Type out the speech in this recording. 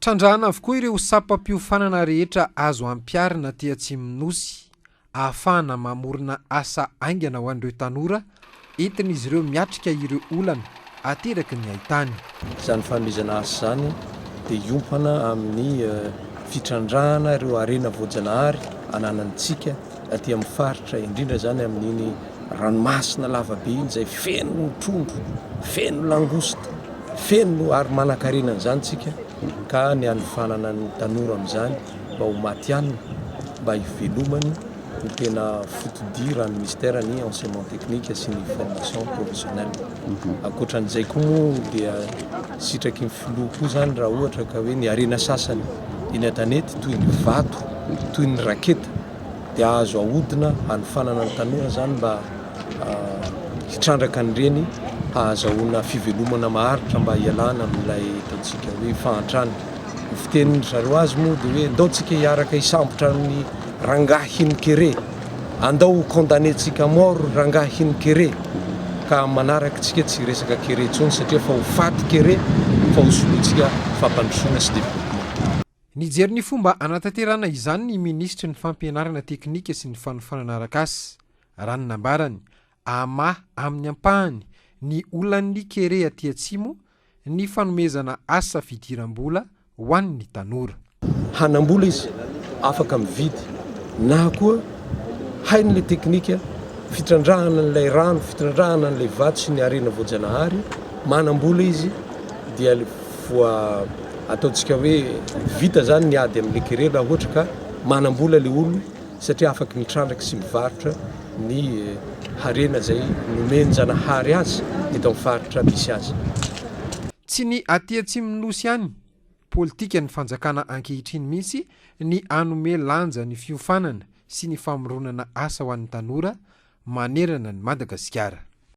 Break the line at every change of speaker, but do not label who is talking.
Trandrahana avokoa ireo sampam-piofanana rehetra azo ampiharina aty Atsimon'ny Nosy ahafahana mamorona asa haingana ho an'ireo tanora entin'izy ireo miatrika ireo olana ateraky ny haitany.
Izany fanomezana asa izany dia hiompana amin'ny fitrandrahana ireo harena voajanahary ananantsika aty amin'ny faritra, indrindra izany amin'iny ranomasina lava be iny izay feno trondro, feno langouste, feno ary manankarena an'izany tsika ka ny hanofanana ny tanora amin'izany mba ho matihanina, mba hivelomany no tena foto-dia raha ny ministère ny enseignement technique sy ny formation professionnelle. Ankoatran'izay koa moa dia sitraky ny filoha koa izany raha ohatra ka hoe ny harena sasany eny an-tanety toy ny vato, toy ny raketa dia azo ahodina hanofanana ny tanora izany mba hitrandraka an'ireny hahazahoana fivelomana maharitra mba hialana amin'ilay ataontsika hoe fahantrana. Ny fitenin-dry zareo azy moa dia hoe ndao tsika hiaraka hisambotra an'i rangahy iny kere, andao ho condamner-tsika à mort rangahy iny kere, ka amin'ny manaraka tsika tsy hiresaka kere intsony satria efa ho faty kere fa ho solointsika fampandrosoana sy développement.
Nijery ny fomba hanatanterahana izany ny minisitry ny fampianarana teknika sy ny fanofanana arak'asa, raha ny nambarany, hamaha amin'ny ampahany ny olan'ny kere aty atsimo ny fanomezana asa fidiram-bola ho an'ny tanora.
Hanam-bola izy afaka mividy na koa hainy ilay teknika fitrandrahana an'ilay rano, fitrandrahana an'ilay vato sy ny harena voajanahary, manam-bola izy dia voa ataontsika hoe vita zany ny ady amin'ilay kere raha ohatra ka manam-bola ilay olona satria afaky mitrandraka sy mivarotra ny harena izay nomen-janahary azy eto amin'ny faritra misy azy.
Tsy ny aty atsimon'ny Nosy ihany, politikan'ny fanjakana ankehitriny mihitsy ny hanome lanja ny fiofanana sy ny famoronana asa ho an'ny tanora manerana an'i Madagasikara.